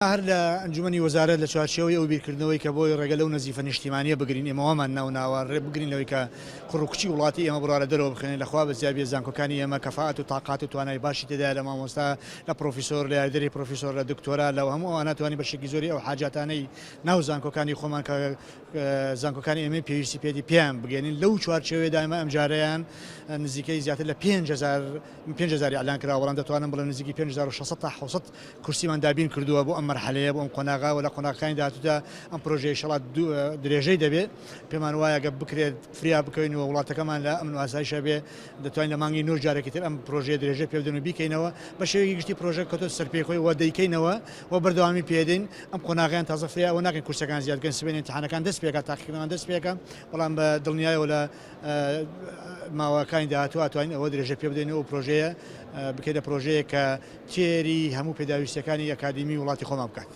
هەر لە ئەنجومەنی وەزارەت لە چوارچێوەی ئەو بیرکردنەوەی کە بۆی ڕێگە لەو نەزیفە نیشتیمانییە بگرین، ئێمە وامان ناوناوە، ڕێ بگرین لەوەی کە کوڕ و کچی وڵاتی ئێمە بڕوا لە دەرەوە بخوێنێ، لە خوا بەزیا بێ زانکۆکانی ئێمە کەفائەت و تاقات و توانای باشی تێدایە لە مامۆستا، لە پڕۆفیسۆر، لە یاریدەری پڕۆفیسۆر، لە دکتۆرا، لە هەموو ئەوانە توانی بەشێکی زۆری ئەو حاجاتانەی ناو زانکۆکانی خۆمان کە زانکۆکانی ئێمەی پێویستی پێیەتی پێیان بگەێنین. لەو چوارچێوەیەدا ئێمە ئەمجارەیان نزیکەی زیاتر لە 5000 5000 ئیعلان کراوە، بەڵام دەتوانم بڵێم نزیکی 5600 تا 700 کورسیمان دابین کردووە بۆ ئەم مەرحەلەیە، بۆ ئەم قۆناغە و لە قۆناغەکانی داهاتوودا ئەم پرۆژەیە ئیشەڵا درێژەی دەبێت. پێمان وایە گەر بکرێت فریا بکەوین و وڵاتەکەمان لە ئەمن و ئاسایشا بێ، دەتوانین لە مانگی نۆ جارێکی تر ئەم پرۆژەیە درێژە پێ بدەین و بیکەینەوە. بە شێوەیەکی گشتی پرۆژەکە کەوتۆتە سەر پێی خۆی و دەیکەینەوە و بەردەوامی پێدەین. ئەم قۆناغەیان تازە فریا ئەوە ناکەین کورسیەکان زیاد بکەین، سبەینێ ئیمتیحانەکان دەست پێکات، تاقیکردنەوەکان دەست پێکا، بەڵام بە دڵنیایەوە لە ماوەکانی داهاتوو ئەتوانین ئەوە درێژە پێ بدەین و ئەو پرۆژەیە بکەینە پرۆژەیەک کە تێری هەموو پێداویستیەکانی ئەکادیمی وڵاتی خۆمان بکات.